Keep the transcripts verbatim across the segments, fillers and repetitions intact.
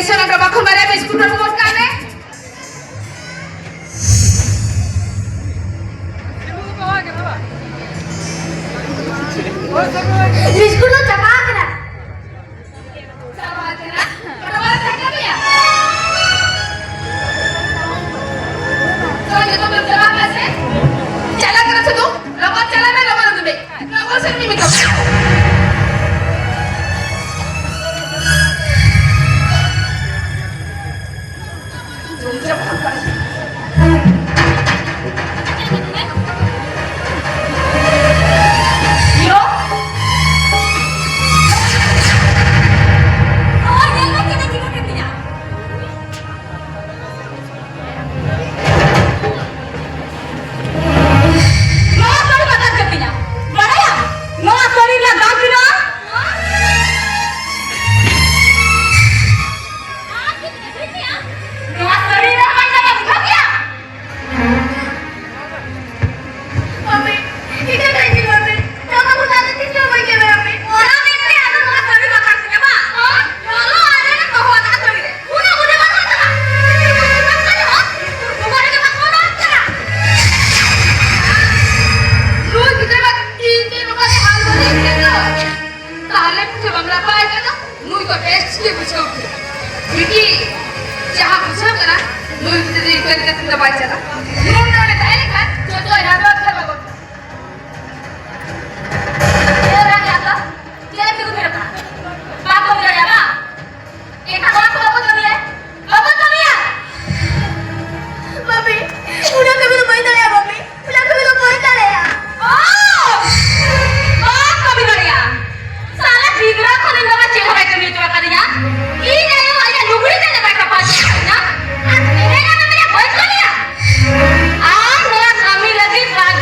ᱮᱥᱚᱱ ᱟᱜ ᱰᱚᱵᱟ ᱠᱷᱚᱱ ᱵᱟᱨᱭᱟ ᱵᱤᱥᱠᱩᱴ ᱩᱰᱩᱠ ᱜᱚᱫ ᱠᱟᱜ ᱢᱮ᱾ ᱵᱤᱥᱠᱩᱴ ᱫᱚ ᱪᱟᱵᱟ ᱟᱠᱟᱱᱟ᱾ ᱪᱟᱵᱟ ᱟᱠᱟᱱᱟ? ᱰᱚᱵᱟ ᱨᱮ ᱛᱟᱦᱮᱸ ᱠᱟᱱ ᱜᱮᱭᱟ? ᱛᱚ, ᱡᱚᱛᱚ ᱯᱮ ᱪᱟᱵᱟ ᱠᱟᱜᱼᱟ ᱥᱮ? ᱪᱟᱞᱟᱜ ᱠᱟᱱᱟ ᱥᱮ ᱫᱩ? ᱞᱚᱜᱚᱱ ᱪᱟᱞᱟᱜ ᱢᱮ, ᱞᱚᱜᱚᱱ ᱟᱹᱜᱩᱭ ᱢᱮ᱾ ᱞᱚᱜᱚᱱ ᱥᱮᱱ ᱢᱮ ᱢᱮᱛᱟᱢ ᱠᱟᱱᱟ᱾ ᱡᱚᱢ ᱪᱟᱵᱟ ᱠᱟᱜ᱾ ᱤᱭᱳ᱾ ᱱᱚᱜᱼᱚᱭ ᱧᱮᱞ ᱢᱮ, ᱪᱮᱫ ᱮ ᱪᱤᱠᱟᱹ ᱠᱮᱫ ᱛᱤᱧᱟ᱾ ᱱᱚᱣᱟ ᱥᱟᱹᱲᱤ ᱵᱟᱡᱟᱨ ᱠᱮᱫ ᱛᱤᱧᱟ᱾ ᱵᱟᱲᱟᱭᱟᱢ? ᱱᱚᱣᱟ ᱥᱟᱹᱲᱤ ᱨᱮᱱᱟᱜ ᱫᱟᱢ ᱛᱤᱱᱟᱹᱜ? ᱱᱚᱣᱟ ᱥᱟᱹᱲᱤ ᱨᱮᱱᱟᱜ ᱫᱟᱢ ᱵᱩᱡᱷᱟᱹᱣ ᱠᱮᱭᱟ? ᱢᱟᱢᱤ, ᱤᱧ ᱫᱚ ᱵᱟᱹᱧ ᱧᱮᱞᱚᱜ ᱛᱮ, ᱱᱚᱣᱟ ᱠᱚ ᱛᱟᱞᱮ ᱛᱤᱥ ᱦᱚᱸ ᱵᱟᱹᱧ ᱧᱮᱞᱚᱜᱼᱟ, ᱢᱟᱢᱤ᱾ ᱚᱱᱟ ᱢᱮᱱᱛᱮ ᱟᱫᱚ ᱱᱚᱣᱟ ᱥᱟᱹᱲᱤ ᱵᱟᱠᱷᱟᱱ ᱛᱮᱜᱮ ᱵᱟᱝ? ᱦᱚᱸ? ᱞᱚᱞᱚ ᱟᱨ ᱮ ᱫᱚᱦᱚ ᱟᱠᱟᱫ ᱥᱟᱹᱲᱤ ᱨᱮ᱾ ᱩᱱᱟᱹᱜ ᱢᱚᱱᱮ ᱵᱟᱹᱱᱩᱜ ᱛᱟᱢᱟ? ᱵᱟᱝ ᱜᱟᱱᱚᱜᱼᱟ? ᱱᱚᱣᱟ ᱨᱮᱜᱮ ᱵᱟᱝ ᱚᱞ ᱟᱠᱟᱱᱟ᱾ ᱱᱩᱭ ᱜᱤᱫᱽᱨᱟᱹ ᱵᱟ ᱤᱧ ᱛᱮ ᱱᱚᱝᱠᱟ ᱛᱮ ᱦᱟᱞ ᱵᱟᱹᱲᱤᱡ ᱠᱟᱱᱟ᱾ ᱛᱟᱦᱞᱮ ᱯᱤᱴᱷᱟᱹ ᱵᱟᱢ ᱨᱟᱯᱟᱜ ᱟᱭ ᱠᱟᱱᱟ? ᱱᱩᱭ ᱫᱚ ᱵᱮᱥ ᱜᱮ ᱵᱩᱡᱷᱟᱹᱣ ᱠᱮᱫᱟ᱾ ᱵᱤᱴᱤ, ᱡᱟᱦᱟᱸ ᱵᱩᱡᱷᱟᱹᱣ ᱠᱟᱱᱟ, ᱱᱩᱭ ᱜᱤᱫᱽᱨᱟᱹ ᱫᱚ ᱤᱱᱠᱟᱹ ᱠᱟᱛᱮ ᱫᱚ ᱵᱟᱭ ᱪᱟᱞᱟᱜᱼᱟ᱾ ᱱᱩᱭ ᱱᱚᱰᱮ ᱛᱟᱦᱮᱸ ᱞᱮᱱᱠᱷᱟᱱ ᱡᱚᱛᱚ ᱡᱟᱦᱟᱸ ᱫᱚ ᱟᱫᱷᱟᱨ ᱵᱟᱵᱚᱱ ᱪᱮᱫ ᱮᱢ ᱛᱤᱸᱜᱩ ᱛᱷᱤᱨ ᱟᱠᱟᱱᱟ? ᱵᱟᱢ ᱠᱟᱹᱢᱤ ᱫᱟᱲᱮᱭᱟᱜᱼᱟ ᱵᱟᱝ? ᱮᱱᱠᱷᱟᱱ ᱚᱲᱟᱜ ᱠᱚ ᱵᱟᱵᱚᱱ ᱠᱟᱹᱢᱤᱭᱟ? ᱵᱟᱵᱚᱱ ᱠᱟᱹᱢᱤᱭᱟ? ᱵᱟᱹᱵᱤ, ᱚᱱᱟ ᱠᱟᱹᱢᱤ ᱫᱚ ᱵᱟᱹᱧ ᱫᱟᱲᱮᱭᱟᱜᱼᱟ, ᱵᱟᱹᱵᱤ᱾ ᱚᱱᱟ ᱠᱟᱹᱢᱤ ᱫᱚ ᱵᱟᱹᱧ ᱫᱟᱲᱮᱭᱟᱜᱼᱟ᱾ ᱚ! ᱵᱟᱢ ᱠᱟᱹᱢᱤ ᱫᱟᱲᱮᱭᱟᱜᱼᱟ? ᱥᱟᱞᱟ ᱜᱤᱫᱽᱨᱟᱹ ᱠᱷᱚᱱ ᱤᱧ ᱵᱟᱵᱟ ᱪᱮᱫ ᱦᱚᱸ ᱵᱟᱭ ᱠᱟᱹᱢᱤ ᱦᱚᱪᱚ ᱟᱠᱟᱫᱤᱧᱟ᱾ ᱤᱧ ᱟᱭᱳ ᱟᱭᱟᱜ ᱞᱩᱜᱽᱲᱤ ᱛᱮᱫ ᱵᱟᱭ ᱥᱟᱯᱷᱟ ᱦᱚᱪᱚ ᱟᱠᱟᱫᱤᱧᱟ᱾ ᱟᱨ ᱛᱮᱦᱮᱧ ᱟᱢᱮᱢ ᱢᱮᱱᱟ ᱵᱟᱹᱧ ᱠᱟᱹᱢᱤᱭᱟ? ᱟᱢ ᱱᱚᱣᱟ ᱠᱟᱹᱢᱤ ᱞᱟᱹᱜᱤᱫ ᱨᱟᱡᱽ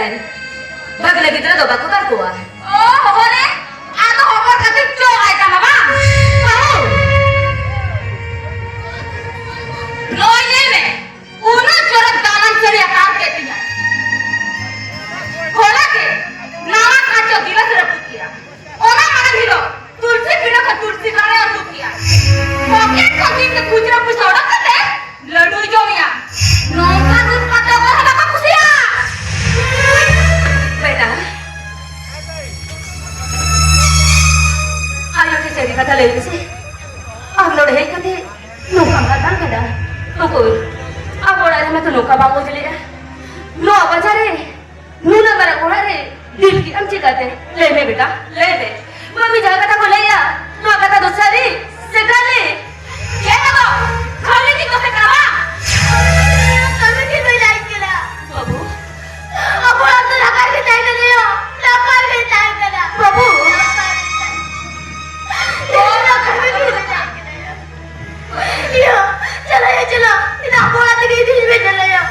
ᱵᱷᱟᱜᱽᱱᱟ ᱜᱤᱫᱽᱨᱟᱹ ᱫᱚ ᱵᱟᱠᱚ ᱫᱟᱨ ᱠᱚᱣᱟ᱾ ᱚ, ᱦᱚᱦᱚ ᱨᱮ? ᱟᱫᱚ ᱦᱚᱵᱚᱨ ᱠᱟᱛᱮ ᱪᱚ ᱟᱭ ᱛᱟᱢᱟ ᱵᱟᱝ? ᱵᱟᱹᱦᱩ! ᱱᱚᱜᱼᱚᱭ ᱧᱮᱞ ᱢᱮ, ᱩᱱᱟᱹᱜ ᱪᱚᱨᱚᱠ ᱫᱟᱢᱟᱱ ᱥᱟᱹᱲᱤ ᱟᱠᱟᱨ ᱠᱮᱫ ᱛᱤᱧᱟ᱾ ᱦᱚᱞᱟ ᱜᱮ ᱱᱟᱣᱟ ᱠᱟᱸᱪᱚ ᱜᱤᱞᱟᱹᱥ ᱨᱟᱹᱯᱩᱫ ᱠᱮᱫᱟ᱾ ᱚᱱᱟ ᱢᱟᱲᱟᱝ ᱦᱤᱞᱳᱜ ᱛᱩᱞᱥᱤ ᱯᱤᱲᱟᱹ ᱠᱷᱚᱱ ᱛᱩᱞᱥᱤ ᱫᱟᱨᱮ ᱟᱹᱜᱩ ᱠᱮᱫᱟ᱾ ᱯᱚᱠᱮᱴ ᱠᱷᱚᱱ ᱫᱤᱱ ᱜᱮ ᱠᱷᱩᱪᱨᱟᱹ ᱯᱚᱭᱥᱟ ᱚᱰᱚᱠ ᱠᱟᱛᱮ ᱞᱟᱹᱰᱩᱭ ᱡᱚᱢᱮᱜᱼᱟ᱾ ᱱᱚᱝᱠᱟᱱ ᱩᱛᱯᱟᱛ ᱫᱚ ᱚᱠᱚᱭ ᱦᱚᱸ ᱵᱟᱠᱚ ᱠᱩᱥᱤᱭᱟᱜᱼᱟ᱾ ᱵᱮᱴᱟ, ᱟᱭᱳ ᱴᱷᱮᱱ ᱥᱟᱹᱨᱤ ᱠᱟᱛᱷᱟ ᱞᱟᱹᱭ ᱢᱮᱥᱮ᱾ ᱟᱢ ᱱᱚᱰᱮ ᱦᱮᱡ ᱠᱟᱛᱮ ᱱᱚᱝᱠᱟᱢ ᱦᱟᱛᱟᱣ ᱠᱮᱫᱟ? ᱚᱠᱚᱭ? ᱟᱵᱚ ᱚᱲᱟᱜ ᱨᱮᱢᱟ ᱛᱚ ᱱᱚᱝᱠᱟ ᱵᱟᱝ ᱵᱚ ᱧᱮᱞᱮᱜᱼᱟ᱾ ᱱᱚᱣᱟ ᱵᱟᱡᱟᱨ ᱨᱮ ᱱᱩᱱᱟᱹᱜ ᱢᱟᱨᱟᱝ ᱚᱲᱟᱜ ᱨᱮ ᱰᱤᱞ ᱠᱮᱜ ᱟᱢ ᱪᱤᱠᱟᱹᱛᱮ? ᱞᱟᱹᱭ ᱢᱮ ᱵᱮᱴᱟ, ᱞᱟᱹᱭ ᱢᱮ᱾ ᱢᱟᱹᱢᱤ ᱡᱟᱦᱟᱸ ᱠᱟᱛᱷᱟ ᱠᱚ ᱞᱟᱹᱭᱟ, ᱱᱚᱣᱟ ᱠᱟᱛᱷᱟ ᱫᱚ ᱥᱟᱹᱨᱤ ᱥᱮ ᱠᱷᱟᱹᱞᱤ? ᱪᱮᱫ ᱦᱚᱸ ᱵᱟᱝ, ᱠᱷᱟᱹᱞᱤ ᱜᱮ ᱠᱟᱛᱷᱟ ᱠᱟᱱᱟ ᱵᱟᱝ? ᱠᱟᱹᱢᱤ ᱜᱮ ᱵᱟᱹᱧ ᱞᱟᱹᱭ ᱠᱮᱫᱟ᱾ ᱵᱟᱹᱵᱩ, ᱟᱵᱚ ᱚᱲᱟᱜ ᱫᱚ ᱞᱟᱛᱟᱨ ᱜᱮ ᱛᱟᱦᱮᱸ ᱠᱟᱱᱟ ᱭᱳ, ᱞᱟᱛᱟᱨ ᱜᱮ ᱛᱟᱦᱮᱸ ᱠᱟᱱᱟ᱾ ᱵᱟᱹᱵᱩ᱾ ᱞᱟᱛᱟᱨ ᱜᱮ ᱛᱟᱦᱮᱸ ᱠᱟᱱᱟ᱾ ᱤᱭᱟᱹ, ᱪᱟᱞᱟᱜ ᱭᱟ, ᱪᱟᱞᱟᱜ᱾ ᱤᱧ ᱫᱚ ᱟᱵᱚ ᱚᱲᱟᱜ ᱛᱮᱜᱮ ᱤᱫᱤ ᱢᱮ, ᱪᱟᱞᱟᱜ ᱭᱟ᱾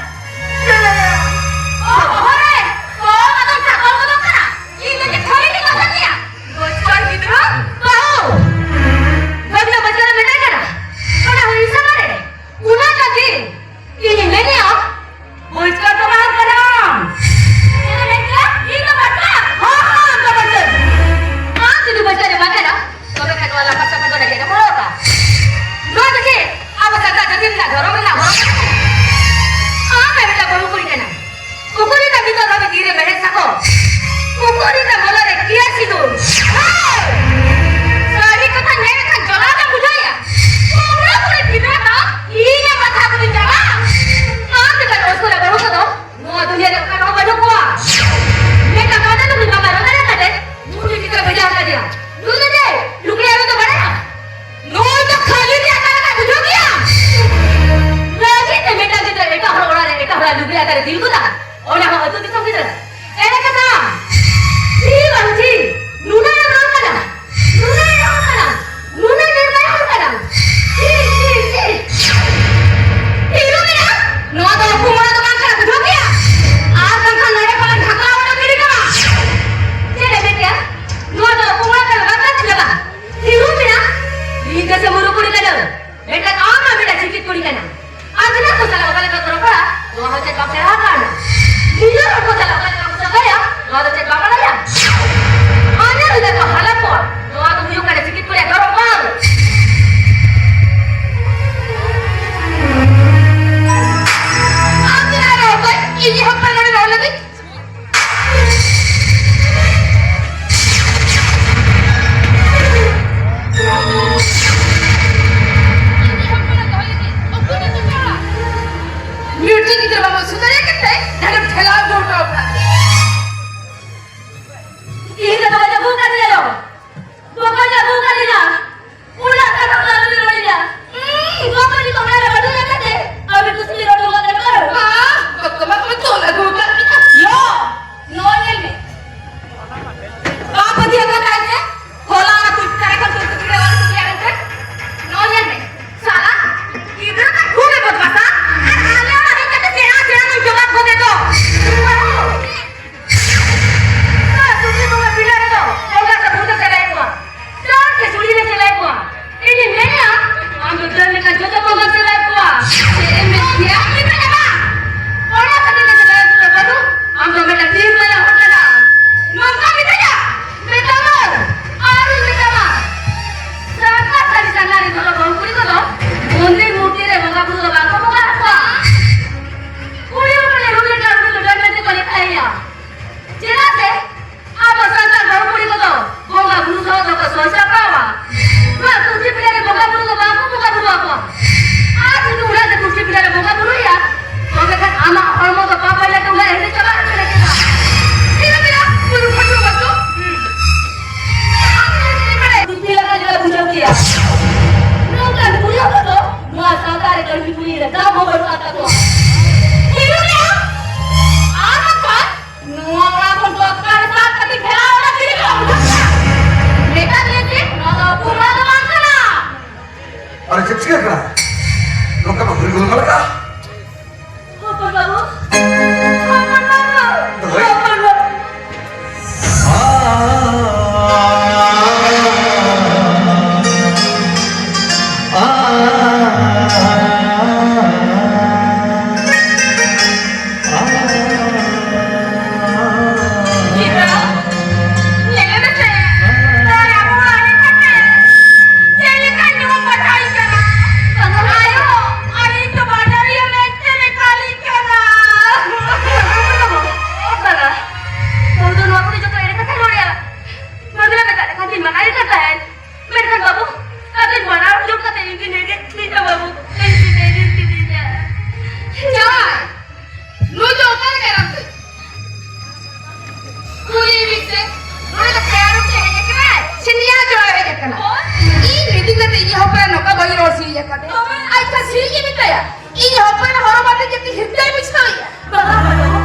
ᱦᱚᱯᱚᱱ ᱱᱚᱝᱠᱟ ᱵᱟᱹᱧ ᱨᱚᱲ ᱥᱤ ᱟᱠᱟᱫᱮ᱾ ᱟᱡ ᱠᱷᱟᱱ ᱥᱤ ᱜᱮ ᱢᱮᱛᱟᱭᱟ᱾ ᱤᱧ ᱦᱚᱯᱚᱱ ᱦᱚᱨᱚ ᱵᱟᱸᱫᱮ ᱡᱟᱹᱛᱤ ᱦᱤᱨᱠᱟᱹᱭ ᱵᱩᱡᱷᱟᱹᱣᱮᱭᱟ᱾ ᱵᱟᱵᱟ, ᱵᱟᱵᱟ,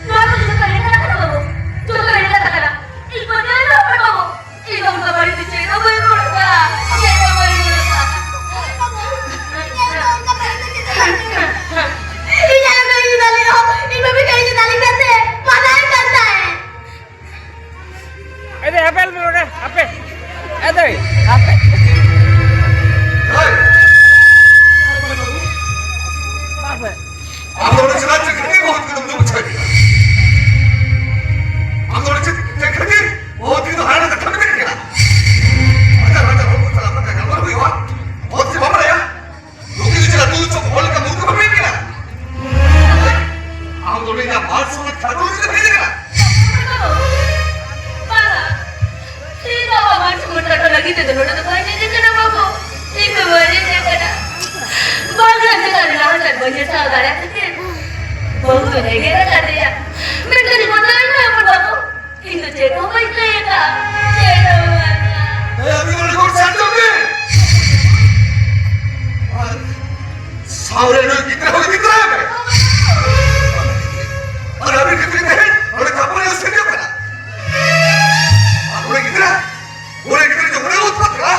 ᱱᱚᱣᱟ ᱠᱚᱫᱚ ᱡᱚᱛᱚ ᱮᱲᱮ ᱠᱟᱛᱷᱟ ᱠᱟᱱᱟ ᱵᱟᱹᱵᱩ᱾ ᱡᱚᱛᱚ ᱮᱲᱮ ᱠᱟᱛᱷᱟ ᱠᱟᱱᱟ᱾ ᱤᱧ ᱯᱟᱹᱛᱭᱟᱹᱣ ᱮᱱᱟ ᱦᱚᱯᱚᱱ ᱵᱟᱹᱵᱩ᱾ ᱤᱧ ᱫᱚ ᱚᱱᱠᱟ ᱵᱟᱹᱲᱤᱡ ᱫᱚ ᱪᱮᱫ ᱦᱚᱸ ᱵᱟᱹᱧ ᱨᱚᱲ ᱟᱠᱟᱫᱟ᱾ ᱪᱮᱫ ᱦᱚᱸ ᱵᱟᱹᱧ ᱨᱚᱲ ᱟᱠᱟᱫᱟ᱾ ᱤᱧ ᱟᱭᱳ ᱫᱚ ᱤᱧ ᱫᱟᱞᱮ ᱨᱮᱦᱚᱸ, ᱤᱧ ᱵᱟᱹᱵᱤ ᱫᱚ ᱤᱧ ᱫᱟᱞᱮ ᱠᱟᱱ ᱛᱟᱦᱮᱸᱫ, ᱢᱟᱱᱟᱣᱮ ᱠᱟᱱ ᱛᱟᱦᱮᱸᱫ᱾ ᱮ ᱫᱟᱹᱭ, ᱦᱟᱯᱮ ᱟᱞᱚ ᱯᱮ ᱨᱚᱲᱟ, ᱦᱟᱯᱮ᱾ ᱮ ᱫᱟᱹᱭ, ᱦᱟᱯᱮ᱾ ᱦᱟᱯᱮ᱾ ᱟᱢ ᱫᱚ ᱚᱸᱰᱮ ᱪᱟᱞᱟᱜ ᱪᱮᱫ ᱠᱷᱟᱹᱛᱤᱨ ᱵᱚᱦᱚᱜ ᱛᱮᱫᱚᱢ ᱫᱩᱲᱩᱵ ᱟᱪᱷᱲᱟ ᱠᱮᱫᱟ? ᱟᱢ ᱫᱚ ᱚᱸᱰᱮ ᱪᱮᱫ, ᱪᱮᱫ ᱠᱷᱟᱹᱛᱤᱨ ᱵᱚᱦᱚᱜ ᱛᱮᱫᱚ ᱦᱟᱱᱟ ᱠᱟᱛᱷᱟ ᱢᱮᱛᱟᱜ ᱠᱟᱱᱟ? ᱟᱪᱪᱷᱟ, ᱟᱪᱪᱷᱟ, ᱦᱚᱲ ᱠᱚ ᱥᱟᱞᱟᱜ ᱠᱟᱛᱷᱟ ᱜᱟᱞᱢᱟᱨᱟᱣ ᱦᱩᱭᱩᱜᱼᱟ᱾ ᱵᱚᱦᱚᱜ ᱛᱮ ᱵᱟᱢ ᱵᱟᱲᱟᱭᱟ? ᱱᱩᱠᱤᱱ ᱫᱚ ᱪᱮᱫ ᱟᱹᱛᱩ ᱫᱤᱥᱚᱢ ᱦᱚᱲ ᱞᱮᱠᱟ ᱢᱩᱨᱠᱷ ᱵᱟᱯᱮ ᱠᱟᱱᱟ? ᱟᱢ ᱫᱚ ᱩᱱᱤ ᱨᱮᱱᱟᱜ ᱢᱟᱱ ᱥᱚᱱᱢᱟᱱ ᱠᱷᱟᱴᱚ ᱞᱟᱹᱜᱤᱫ ᱛᱮᱢ ᱦᱮᱡ ᱟᱠᱟᱱᱟ? ᱵᱟᱝᱟ, ᱤᱧ ᱫᱚ ᱟᱢᱟᱜ ᱢᱟᱱ ᱥᱚᱱᱢᱟᱱ ᱠᱷᱟᱴᱚ ᱞᱟᱹᱜᱤᱫ ᱛᱮᱫᱚ ᱱᱚᱰᱮ ᱫᱚ ᱵᱟᱹᱧ ᱦᱮᱡ ᱟᱠᱟᱱᱟ ᱵᱟᱹᱵᱩ, ᱤᱧ ᱫᱚ ᱵᱟᱹᱧ ᱦᱮᱡ ᱟᱠᱟᱱᱟ᱾ ᱵᱟᱝᱟ, ᱪᱮᱫᱟᱜ ᱱᱟᱦᱟᱪᱟᱨ ᱵᱟᱹᱧ ᱥᱟᱦᱟᱣ ᱫᱟᱲᱮᱭᱟᱜ ᱠᱷᱟᱹᱛᱤᱨ ᱵᱟᱹᱦᱩ ᱫᱚᱧ ᱮᱜᱮᱨ ᱟᱠᱟᱫᱮᱭᱟ᱾ ᱢᱮᱱᱠᱷᱟᱱ ᱢᱚᱱᱮ ᱟᱹᱧ ᱢᱮ ᱦᱚᱯᱚᱱ ᱵᱟᱹᱵᱩ, ᱤᱧ ᱫᱚ ᱪᱮᱫ ᱦᱚᱸ ᱵᱟᱹᱧ ᱞᱟᱹᱭ ᱟᱠᱟᱫᱼᱟ, ᱪᱮᱫ ᱦᱚᱸ ᱵᱟᱝᱟ᱾ ᱮ, ᱟᱹᱵᱤᱱ ᱱᱚᱰᱮ ᱠᱷᱚᱱ ᱥᱮᱱ ᱪᱟᱞᱟᱜ ᱵᱤᱱ᱾ ᱟᱨ ᱥᱟᱶᱨᱮ ᱱᱩᱭ ᱜᱤᱫᱽᱨᱟᱹ ᱦᱚᱸ ᱤᱫᱤ ᱛᱚᱨᱟᱭ ᱯᱮ᱾ ᱟᱨ ᱟᱹᱵᱤᱱ ᱜᱤᱫᱽᱨᱟᱹ ᱛᱮᱦᱮᱧ ᱱᱚᱰᱮ ᱛᱟᱯᱚᱨᱮ ᱥᱮᱱᱚᱜ ᱠᱟᱱᱟ᱾ ᱟᱨ ᱩᱱᱤ ᱜᱤᱫᱽᱨᱟᱹ, ᱩᱱᱤ ᱜᱤᱫᱽᱨᱟᱹ ᱡᱚᱠᱷᱚᱱᱮ ᱩᱛᱯᱟᱛ ᱠᱟᱱᱟ,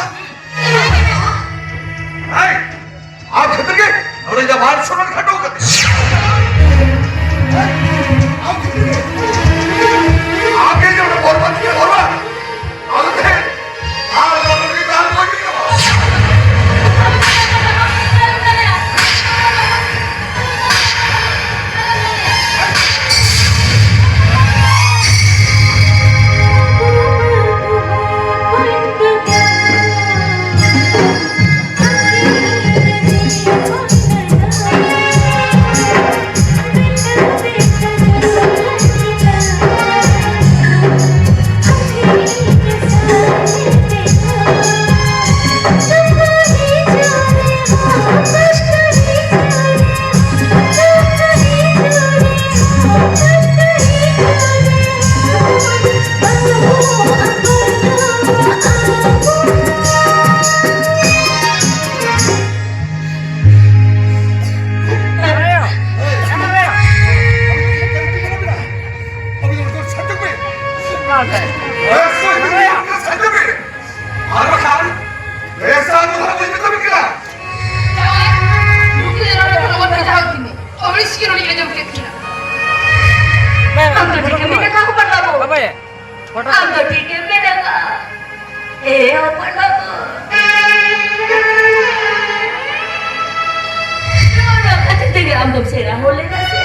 ᱦᱮᱸ, ᱟᱢ ᱠᱷᱟᱹᱛᱤᱨ ᱜᱮ ᱱᱚᱰᱮ ᱤᱧᱟᱹᱜ ᱢᱟᱱ ᱥᱚᱱᱢᱟᱱ ᱠᱷᱟᱴᱚ ᱠᱟᱛᱮ᱾ ᱟᱢ ᱠᱷᱟᱹᱛᱤᱨ ᱜᱮ᱾ ᱟᱢ ᱜᱮ ᱱᱚᱰᱮ ᱵᱚᱨᱵᱟᱫ ᱠᱮᱫ ᱵᱚᱨᱵᱟᱫ᱾ ᱟᱢ ᱛᱮ ᱟᱨ ᱱᱚᱰᱮ ᱜᱮ ᱛᱟᱦᱮᱸ ᱵᱟᱹᱧ ᱧᱟᱢᱟ᱾ ᱟᱨ ᱵᱟᱠᱷᱟᱱ ᱱᱩᱠᱤᱱ ᱨᱚᱲ ᱠᱚ ᱵᱚᱱ ᱵᱩᱡᱷᱟᱹᱣ ᱠᱤᱱᱟ᱾ ᱟᱹᱲᱤᱥ ᱜᱮ ᱨᱚᱲᱤᱧ ᱟᱸᱡᱚᱢ ᱠᱮᱫ ᱠᱤᱱᱟ᱾ ᱟᱢ ᱫᱚ ᱴᱷᱤᱠᱮᱢ ᱢᱮᱱ ᱟᱠᱟᱫ ᱦᱚᱯᱚᱱ ᱵᱟᱹᱵᱩ᱾ ᱵᱟᱵᱟ ᱭᱟ, ᱯᱷᱳᱴᱳ ᱟᱢ ᱫᱚ ᱴᱷᱤᱠᱮᱢ ᱢᱮᱱ ᱟᱠᱟᱫ᱾ ᱮ ᱦᱚᱯᱚᱱ ᱵᱟᱹᱵᱩ᱾ ᱱᱚᱣᱟ ᱠᱷᱟᱹᱛᱤᱨ ᱛᱮᱜᱮ ᱟᱢ ᱫᱚᱢ ᱥᱮᱬᱟ ᱦᱚᱲ ᱞᱮᱱᱟ ᱥᱮ?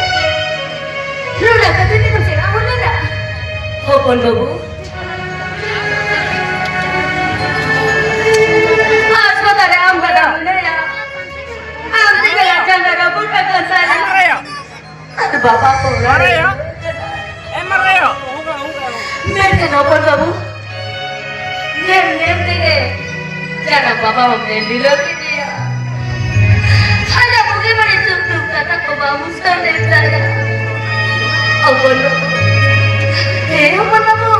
ᱱᱚᱣᱟ ᱠᱷᱟᱹᱛᱤᱨ ᱛᱮᱜᱮᱢ ᱥᱮᱬᱟ ᱦᱚᱲ ᱞᱮᱱᱟ? ᱦᱚᱯᱚᱱ ᱵᱟᱹᱵᱩ᱾ ᱦᱟᱥᱯᱟᱛᱟᱞ ᱨᱮ ᱟᱢ ᱜᱟᱰᱟ ᱢᱮᱱᱟᱭᱟ᱾ ᱟᱢ ᱛᱮᱜᱮ ᱞᱟᱡ ᱡᱟᱸᱜᱟ ᱨᱟᱹᱯᱩᱫ ᱟᱠᱟᱱ ᱛᱟᱭᱟ᱾ ᱟᱨ ᱵᱟᱵᱟ ᱠᱚ ᱢᱟᱨᱟᱭᱟ᱾ ᱮ ᱢᱟᱨᱟᱭᱟ᱾ ᱢᱮᱱᱠᱷᱟᱱ ᱦᱚᱯᱚᱱ ᱵᱟᱹᱵᱩ, ᱧᱮᱞ ᱧᱮᱞ ᱛᱮᱜᱮ ᱡᱟᱱᱟᱢ ᱵᱟᱵᱟ ᱦᱚᱸ ᱢᱮᱱ ᱰᱷᱤᱞᱟᱹᱣ ᱠᱮᱫᱮᱭᱟ᱾ ᱥᱟᱱᱟᱢ ᱵᱩᱜᱤ ᱵᱟᱹᱲᱤᱡ ᱥᱩᱠ ᱫᱩᱠ ᱠᱟᱛᱷᱟ ᱠᱚ ᱵᱟᱢ ᱩᱥᱠᱟᱹᱣ ᱞᱮᱫ ᱛᱟᱭᱟ᱾ ᱦᱚᱯᱚᱱ ᱵᱟᱹᱵᱩ, ᱦᱮᱸ ᱦᱚᱯᱚᱱ ᱵᱟᱹᱵᱩ,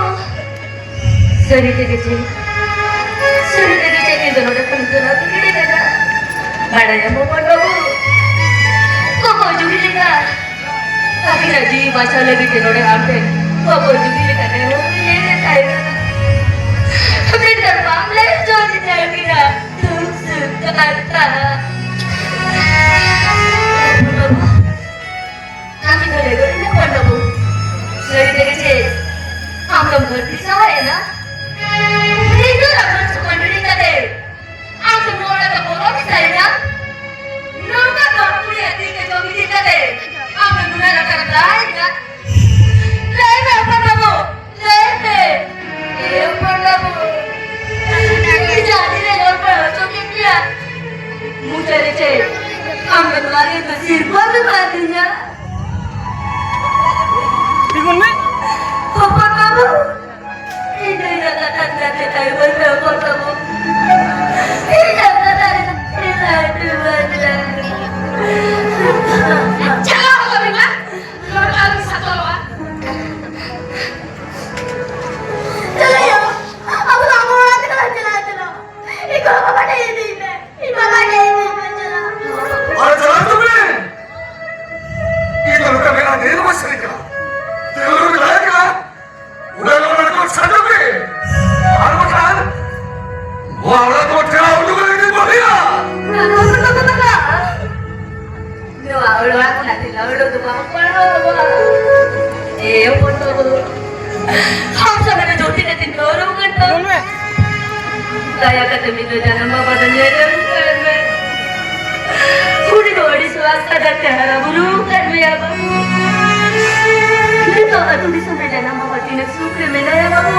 ᱥᱟᱹᱨᱤ ᱛᱮᱜᱮ ᱪᱮ, ᱥᱟᱹᱨᱤ ᱛᱮᱜᱮ ᱪᱮ ᱤᱧ ᱫᱚ ᱱᱚᱰᱮ ᱠᱷᱚᱱ ᱫᱟᱹᱲ ᱟᱹᱜᱩ ᱜᱤᱰᱤ ᱠᱟᱫᱟ? ᱵᱟᱲᱟᱭᱟᱢ ᱦᱚᱯᱚᱱ ᱵᱟᱹᱵᱩ, ᱠᱚᱠᱚ ᱡᱩᱨᱤ ᱞᱮᱠᱟ ᱟᱹᱠᱤᱱᱟᱜ ᱡᱤᱣᱤ ᱵᱟᱧᱪᱟᱣ ᱞᱟᱹᱜᱤᱫ ᱛᱮ ᱱᱚᱰᱮ ᱟᱢ ᱴᱷᱮᱱ ᱠᱚᱠᱚ ᱡᱩᱨᱤ ᱞᱮᱠᱟ ᱱᱮᱦᱚᱨ ᱤᱧ ᱦᱮᱡ ᱞᱮᱱ ᱛᱟᱦᱮᱸ ᱠᱟᱱᱟ᱾ ᱢᱮᱱᱠᱷᱟᱱ ᱵᱟᱢ ᱞᱟᱹᱭ ᱦᱚᱪᱚ ᱟᱹᱫᱤᱧᱟ ᱟᱹᱠᱤᱱᱟᱜ ᱫᱩᱠ ᱥᱩᱠ ᱠᱟᱛᱷᱟ᱾ ᱦᱚᱯᱚᱱ ᱵᱟᱹᱵᱩ, ᱟᱢ ᱫᱚ ᱞᱟᱹᱭ ᱜᱚᱫ ᱤᱧ ᱦᱚᱯᱚᱱ ᱵᱟᱹᱵᱩ, ᱥᱟᱹᱨᱤ ᱛᱮᱜᱮ ᱪᱮ ᱟᱢ ᱫᱚᱢ ᱵᱷᱚᱨᱛᱤ ᱥᱟᱶ ᱮᱱᱟ? ᱱᱤᱛᱚᱜ ᱟᱢ ᱫᱚ ᱪᱩᱯᱟᱹᱱ ᱦᱤᱲᱤᱧ ᱠᱟᱛᱮ ᱟᱢ ᱫᱚ ᱱᱚᱣᱟ ᱚᱲᱟᱜ ᱫᱚ ᱵᱚᱞᱚ ᱜᱮ ᱥᱟᱹᱨᱤ ᱠᱟᱱ? ᱱᱚᱝᱠᱟ ᱠᱚᱲᱟ ᱠᱩᱲᱤᱭᱟᱜ ᱛᱤ ᱛᱮ ᱡᱚᱢ ᱤᱫᱤ ᱠᱟᱛᱮ ᱟᱢ ᱫᱚ ᱱᱩᱱᱟᱹᱜ ᱞᱟᱛᱟᱨ ᱨᱮ ᱛᱟᱦᱮᱸ ᱠᱟᱱ? ᱞᱟᱹᱭ ᱢᱮ ᱦᱚᱯᱚᱱ ᱵᱟᱹᱵᱩ, ᱞᱟᱹᱭ ᱢᱮ᱾ ᱮ ᱦᱚᱯᱚᱱ ᱵᱟᱹᱵᱩ, ᱤᱧ ᱡᱟᱦᱟᱸ ᱛᱤᱱᱟᱹᱜ ᱦᱚᱲ ᱠᱚ ᱦᱚᱪᱚ ᱠᱮᱫ ᱢᱮᱭᱟ, ᱢᱩᱪᱟᱹᱫ ᱨᱮ ᱪᱮᱫ ᱟᱢ ᱫᱚ ᱱᱚᱣᱟ ᱨᱮ ᱫᱚ ᱥᱤᱨᱯᱟᱹ ᱫᱚ ᱵᱟᱝ ᱤᱧᱟ᱾ ᱛᱤᱸᱜᱩᱱ ᱢᱮ᱾ ᱦᱚᱯᱚᱱ ᱵᱟᱹᱵᱩ, ᱤᱧ ᱫᱚ ᱤᱧᱟᱹᱜ ᱠᱟᱛᱷᱟ ᱨᱮᱱᱟᱜ ᱛᱮᱞᱟᱭ ᱵᱟᱹᱧ ᱮᱢᱚᱜ ᱛᱟᱢᱟ᱾ ᱤᱧᱟᱹᱜ ᱠᱟᱛᱷᱟ ᱨᱮᱱᱟᱜ ᱛᱮᱞᱟᱭ ᱵᱟᱹᱧ ᱮᱢᱚᱜ᱾ ᱪᱟᱞᱟᱣ ᱦᱚᱫᱚᱜ ᱢᱮ ᱢᱟ᱾ ᱱᱚᱰᱮ ᱟᱞᱚᱢ ᱥᱟᱛᱚᱞᱚᱜᱼᱟ᱾ ᱪᱟᱞᱟᱜ ᱟᱭᱳ, ᱟᱵᱚ ᱫᱚ ᱟᱵᱚ ᱚᱲᱟᱜ ᱛᱮᱜᱮ ᱞᱟᱝ ᱪᱟᱞᱟᱜᱼᱟ, ᱪᱚᱞᱚ᱾ ᱤᱧ ᱜᱚᱲᱚᱢ ᱵᱟᱵᱟ ᱴᱷᱮᱱ ᱤᱫᱤᱭᱮ ᱢᱮ᱾ ᱤᱧ ᱵᱟᱵᱟ ᱴᱷᱮᱱ ᱤᱫᱤᱭᱮ ᱢᱮ, ᱪᱚᱞᱚ᱾ ᱟᱨ ᱪᱟᱞᱟᱜ ᱛᱟᱵᱚᱱ᱾ ᱤᱧ ᱫᱚ ᱱᱚᱰᱮ ᱢᱮᱱᱟᱜ ᱫᱮ ᱫᱚ ᱵᱟᱭ ᱥᱟᱹᱨᱤ ᱠᱟᱱᱟ᱾ ᱛᱮ ᱱᱚᱰᱮ ᱮ ᱦᱚᱯᱚᱱ ᱵᱟᱹᱵᱩ, ᱟᱢ ᱥᱟᱞᱟᱜ ᱨᱮ ᱡᱳᱨ ᱛᱤᱱᱟᱹᱜ ᱫᱤᱱ ᱜᱚᱨᱚᱵ ᱠᱟᱱ ᱛᱟᱢ? ᱫᱟᱭᱟ ᱠᱟᱛᱮ ᱢᱤᱫ ᱫᱚ ᱡᱟᱱᱟᱢ ᱵᱟᱵᱟ ᱫᱚ ᱧᱮᱞ ᱟᱹᱜᱩ ᱠᱟᱭ ᱢᱮ᱾ ᱩᱱᱤ ᱫᱚ ᱟᱹᱰᱤ ᱥᱚᱣᱟᱥ ᱠᱟᱛᱮ ᱦᱟᱨᱟ ᱵᱩᱨᱩ ᱟᱠᱟᱫ ᱢᱮᱭᱟ ᱵᱟᱹᱵᱩ᱾ ᱱᱤᱛᱚᱜ ᱟᱹᱛᱩ ᱫᱤᱥᱚᱢ ᱨᱮ ᱡᱟᱱᱟᱢ ᱵᱟᱵᱟ ᱛᱤᱱᱟᱹᱜ ᱥᱩᱠ ᱨᱮ ᱢᱮᱱᱟᱭᱟ ᱵᱟᱹᱵᱩ᱾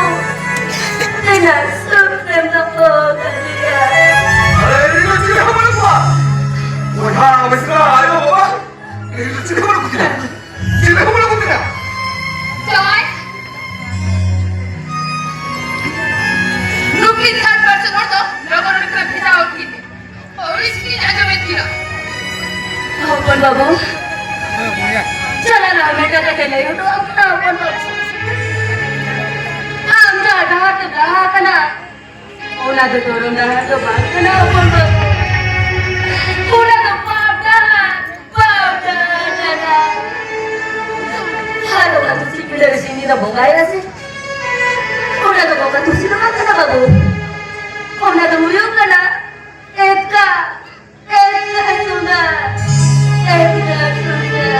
ᱛᱤᱱᱟᱹᱜ ᱥᱩᱠ ᱨᱮᱢ ᱫᱚᱦᱚ ᱠᱟᱫᱮᱭᱟ᱾ ᱟᱨᱮ, ᱤᱧ ᱫᱚ ᱪᱤᱞᱤ ᱦᱚᱸ ᱵᱟᱹᱱᱩᱜ ᱠᱚᱣᱟ᱾ ᱵᱚᱭᱦᱟ, ᱢᱤᱥᱨᱟ, ᱟᱭᱳ, ᱵᱟᱵᱟ, ᱤᱧ ᱫᱚ ᱪᱤᱞᱤ ᱦᱚᱸ ᱵᱟᱹᱱᱩᱜ ᱠᱚᱛᱤᱧᱟ᱾ ᱪᱤᱞᱤ ᱦᱚᱸ ᱵᱟᱹᱱᱩᱜ ᱠᱚᱛᱤᱧᱟ᱾ ᱡᱟᱶᱟᱭ, ᱱᱩᱠᱤᱱ ᱛᱷᱟᱨᱰ ᱯᱟᱨᱥᱚᱱ ᱦᱚᱲ ᱫᱚ ᱞᱚᱜᱚᱱ ᱞᱚᱜᱚᱱ ᱵᱷᱮᱡᱟ ᱜᱚᱫ ᱠᱤᱱ ᱢᱮ᱾ ᱦᱳᱭ, ᱤᱧ ᱟᱸᱡᱚᱢᱮᱫ ᱠᱤᱱᱟ᱾ ᱦᱚᱯᱚᱱ ᱵᱟᱹᱵᱩ, ᱪᱟᱞᱟᱜ ᱞᱟᱦᱟ ᱢᱤᱫᱴᱟᱝ ᱠᱟᱛᱷᱟ ᱞᱟᱹᱭ ᱦᱚᱴᱚ ᱟᱢ ᱠᱟᱱᱟ, ᱦᱚᱯᱚᱱ ᱵᱟᱹᱵᱩ᱾ ᱟᱢ ᱡᱟᱦᱟᱸ ᱰᱟᱦᱟᱨ ᱛᱮᱢ ᱞᱟᱦᱟ ᱟᱠᱟᱱᱟ, ᱚᱱᱟ ᱫᱚ ᱫᱷᱚᱨᱚᱢ ᱰᱟᱦᱟᱨ ᱫᱚ ᱵᱟᱝ ᱠᱟᱱᱟ, ᱦᱚᱯᱚᱱ ᱵᱟᱹᱵᱩ᱾ ᱚᱱᱟ ᱫᱚ ᱯᱟᱯ ᱰᱟᱦᱟᱨ, ᱯᱟᱯ ᱰᱟᱦᱟᱨ ᱠᱟᱱᱟ᱾ ᱟᱨ ᱚᱱᱟ ᱫᱚ ᱪᱮᱫ ᱵᱤᱞᱟᱹ ᱨᱮ ᱥᱤᱧ ᱧᱤᱫᱟᱹ ᱵᱚᱸᱜᱟᱭᱮᱫᱟ ᱥᱮ? ᱚᱱᱟ ᱫᱚ ᱵᱚᱸᱜᱟ ᱛᱩᱞᱥᱤ ᱫᱚ ᱵᱟᱝ ᱠᱟᱱᱟ, ᱵᱟᱹᱵᱩ᱾ ᱚᱱᱟ ᱫᱚ ᱦᱩᱭᱩᱜ ᱠᱟᱱᱟ ᱮᱛᱠᱟ, ᱮᱛᱠᱟ ᱥᱩᱱᱟ, ᱮᱛᱠᱟ ᱥᱩᱱᱟ᱾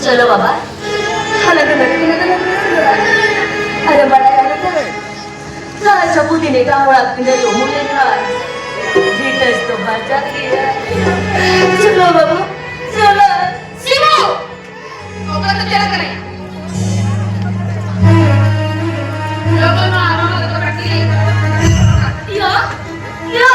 ᱪᱚᱞᱚ ᱵᱟᱵᱟ, ᱦᱟᱱᱟ ᱫᱚ ᱱᱟᱹᱴᱤ ᱱᱟᱜᱟᱨ ᱨᱮ ᱥᱮᱱᱚᱜᱼᱟ᱾ ᱟᱨᱮ ᱵᱟᱲᱟᱭᱟ ᱱᱚᱛᱮ ᱨᱮ ᱡᱟᱦᱟᱸ ᱡᱟᱹᱯᱩᱫ ᱫᱤᱱ ᱮᱴᱟᱜ ᱦᱚᱲᱟᱜ ᱯᱤᱸᱰᱟᱹ ᱨᱮ ᱩᱢᱩᱞ ᱞᱮᱱᱠᱷᱟᱱ ᱵᱷᱤᱴᱟᱹᱥ ᱫᱚ ᱵᱟᱡᱟᱜ ᱜᱮᱭᱟ᱾ ᱪᱚᱞᱚ ᱵᱟᱹᱵᱩ, ᱪᱚᱞᱚ᱾ ᱥᱤᱵᱩ! ᱚᱠᱟ ᱛᱮ ᱪᱟᱞᱟᱜ ᱠᱟᱱᱟᱭ? ᱞᱚᱜᱚᱱ ᱱᱚᱣᱟ ᱟᱨᱚ ᱫᱚ ᱠᱟᱹᱴᱤᱡ᱾ ᱭᱟ, ᱭᱟ, ᱭᱟ,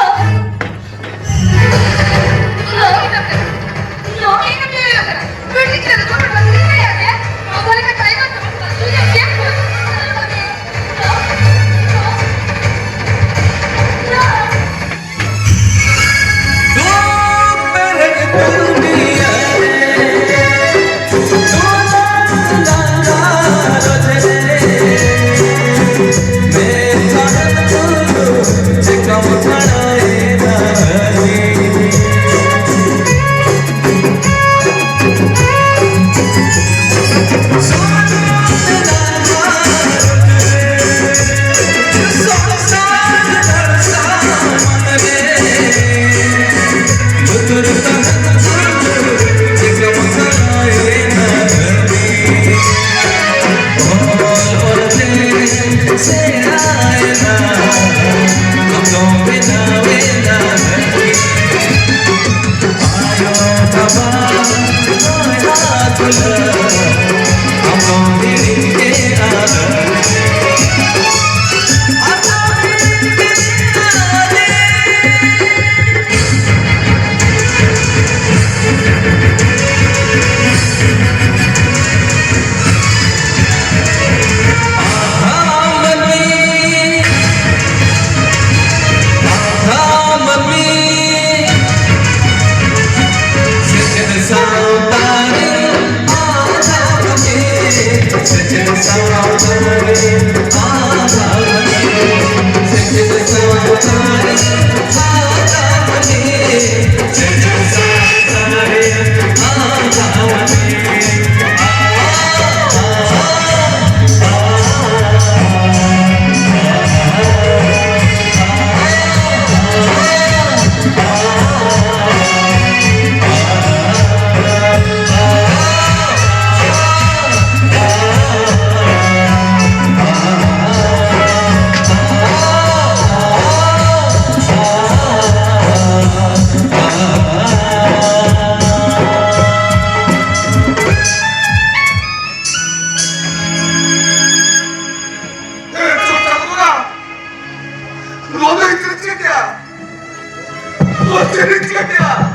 ᱭᱟ᱾ ᱱᱚᱣᱟ ᱫᱚ ᱤᱧ ᱪᱮᱫ ᱪᱤᱠᱟᱹ ᱠᱮᱭᱟ? ᱱᱚᱣᱟ ᱪᱮᱫ ᱤᱧ ᱪᱤᱠᱟᱹ ᱠᱮᱭᱟ?